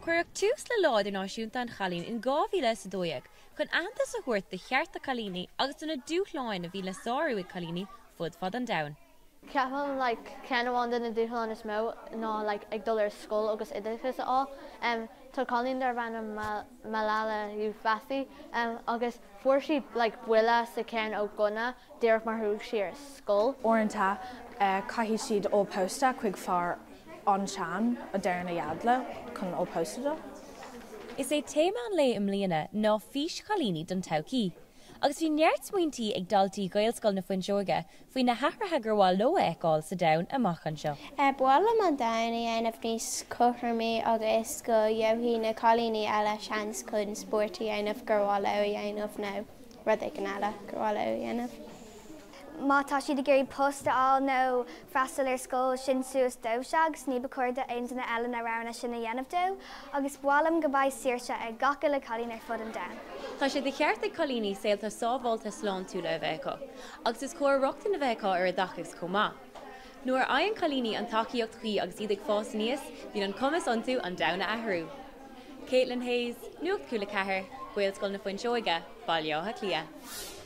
Cuireadh tús le Lá Idirnáisiúnta an Chailín in 2012 chun aitheantas a thabhairt do chearta cailíní agus do na dúshláin a bhíonn le sárú ag cailíní fud fad an domhain. Ceapaim like ceann amháin de na dúshláin is mó ná like ag dul ar scoil agus oideachas a fháil. Em tá cailín darb ainm Malala Yousafzai em agus fuair sí like buille sa cheann ó gunna díreach mar chuaigh sí ar scoil. Uaireanta caithfidh siad dul pósta chuig fear an-sean a deireann a dhaid leo chun dul pósta dó. Is é téama an lae i mbliana ná Fís Chailíní don Todhchaí. Agus bhí neart smaointí ag daltaí Ghaelscoil na Fuinseoige faoi na hathruithe gur mhaith leo a fheiceáil sa domhan amach anseo. Ba mhaith liom an domhan a dhéanamh níos cothromaí agus go gheobhaidh na cailíní eile seans chun spórt a dhéanamh gur mhaith leo a dhéanamh nó rud éigin eile gur mhaith leo a dhéanamh. Má tá siad ag iarraidh post a fháil nó freastal ar scoil, sin suas dóibhse agus ní ba chóir d'aon duine eile na roghanna sin a dhéanamh dóibh. Agus ba mhaith liom go mbeidh saoirse ag gach uile cailín ar fud an domhain. Tá sé de cheart ag cailíní saolta sábháilte sláintiúla a bheith acu, agus is cóir rochtain a bheith acu ar oideachas chomh maith. Nuair a fhaigheann cailíní an tacaíocht chuí agus iad ag fás aníos, bíonn an cumas iontu an domhan a athrú. Caitlin Hayes, Nuacht Cúla 4, Gaelscoil na Fuinseoige, Baile Átha Cliath.